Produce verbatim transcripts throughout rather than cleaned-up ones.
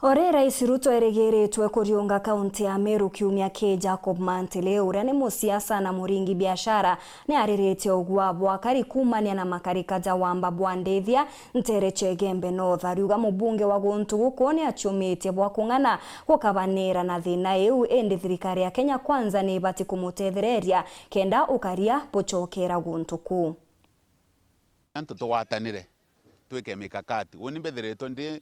Ori Rais Ruto erigiritwe kuriunga kaunti ya Meru kiumia kii, Jacob Mantili, uria ni musiasa na muringi biashara, ni ariritie ugua bwa kari kuumania na makarika ja wamba bwa ndithia ntere cia Igembe North. Ariuga mubunge wa guntu guku ni aciumitie bwa kung'ana gukabanira na thina iu, indi thirikari ya Kenya Kwanza ni ibati kumutethereria kenda ukaria bucokera guntu kuu. Antu tugwatanire, twike mikakati. Uni mbithiritwe ndi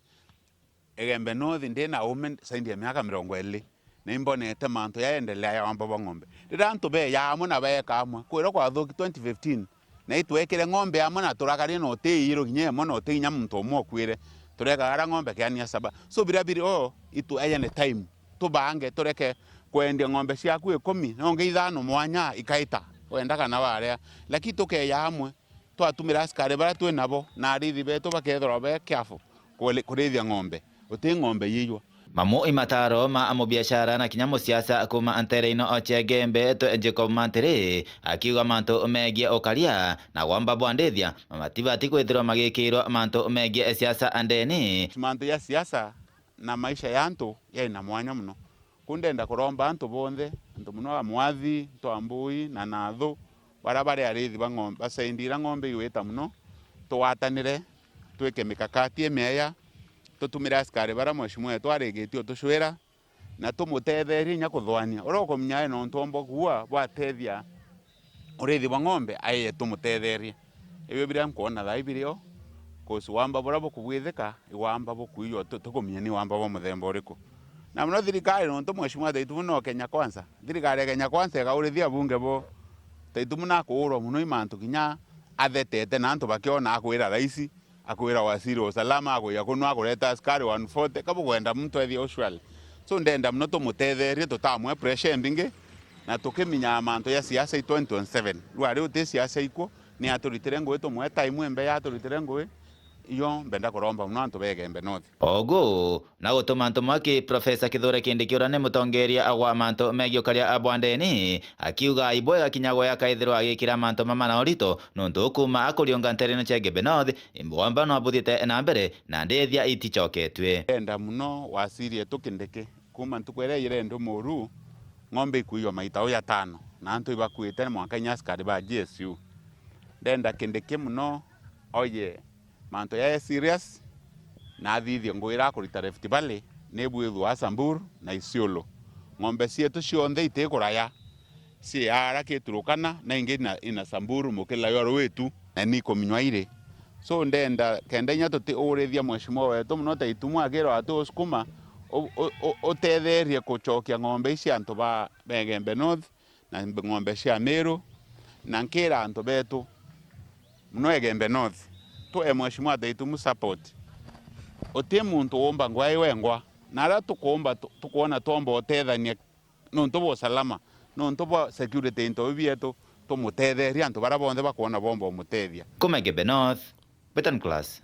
Igembe North, ndi na uume zaidi ya miaka mirongo iiri, na imbonete mantu yaendelea ya wamba bwa ng'ombe. Riria antu beeja amwe na beeka amwe, kwirwa kwathuki twenty fifteen, na itwekire ng'ombe amwe na turakaria na utiiirwe kinya imwe na uti kinya muntu umwe ukuire, turekaga aria ng'ombe kiania saba. So biria biri o, itu ejene time, tubange, tureke kwendia ng'ombe ciaku ikumi, na ungi ithano mwanya ikaita, wenda kana warea. Lakini tukeeja amwe, twatumira askari baria twi nabo na arithi betu bakethirwa be careful kuri-, kurithia ng'ombe. Uti ng'ombe yiijwa. Mamu i mataro ma mubiashara na kinya musiasa kuuma ntere ino cia Igembe North, Jacob Mantili, akiuga mantu megie ukaria na wamba bwa ndithia matibati kwithirwa magikirwa mantu megie siasa ndeni. Mantu ja siasa na maisha ya antu yaina mwanya mono. Ku ndenda kuromba antu bonthe, antu mono amwathi, antu a Mbui na nathu, baria bari arithi ba ng'ombe, basaindi iria ng'ombe igwita mono, tugwatanire, twike mikakati imiaya, tutumire askari baria mheshimiwa wetu arigitie utucwira, na tumutetherie inya kuthwania. Uria ukuminya aina untu omba kuua bwatethia urithi bwa ng'ombe, aye tumutetherie. Ibio biria nkwona thaa ii biri o, 'cause wamba buria bukubwithika, i wamba bukuijwa, tu-, tukumenya ni wamba bwa muthemba uriku. Na mono thirikari, nontu mheshimiwa Taitumu no Kenya Kwanza, thirikari ya Kenya Kwanza ikaurithia abunge bo Taitumu nakuurwa mono i mantu kinya athetete na antu bakiona akwira raisi, akwira waziri wa usalama, akwija kuno akureta askari one forty, ka bukwenda muntu ethie usually. So ndenda mono tumutetherie, tutamwe pressure imbingi, na tukiminyaa mantu ja siasa i twenty twenty-seven. Rwari uti siasa ikuo, ni aturitire ngui, tumwe time imbe ya aturitire ngui, iyo mbenda kuromba mono antu ba Igembe North. Ogu na gutuma antu mwaki Professor Kithure Kindiki, uria ni mutongeria wa mantu megie ukaria bwa ndeni, akiuga ibwega kinya gwe akaithirwa agikira mantu mama na urito, nontu kuuma akuriunga ntere ino cia Igembe North, imbwamba no abuthite na mbere na ndithia iticoketue. Ndenda mono waziri etu Kindiki, kuuma ntuku iria ire ndu muru, ng'ombe ikuiywa maita uja tano, na antu ibakuite ni mwanka inya askari ba G S U. Ndenda Kindiki mono oye mantu jae serious, na athithie ngui iria akurita Rift Valley, ni bwithua Samburu na Isiolo. Ng'ombe cietu cionthe itikuraya, cii ara ki Turukana, na ingi ina, ina Samburu mukila jwa rui tu, na ni ikuminywa iri. So ndenda kenda inya tutiurithia mheshimiwa wetu mono Taitumu akirwa ati usukuma u-, u-, u-, utetherie kucokia ng'ombe ici antu ba, ba Igembe North, na ng'ombe cia Meru, na nkira antu betu mono Igembe North, tue mheshimiwa Taitumu support. Uti muntu uumba ngwa i wengwa, na aria tukuumba tu-, tukwona twomba utethania nontu bwa usalama, nontu bwa security into biu bietu, tumutetherie antu baria bonthe bakwona bomba umutethia. Kuuma Igembe North, Betan Class.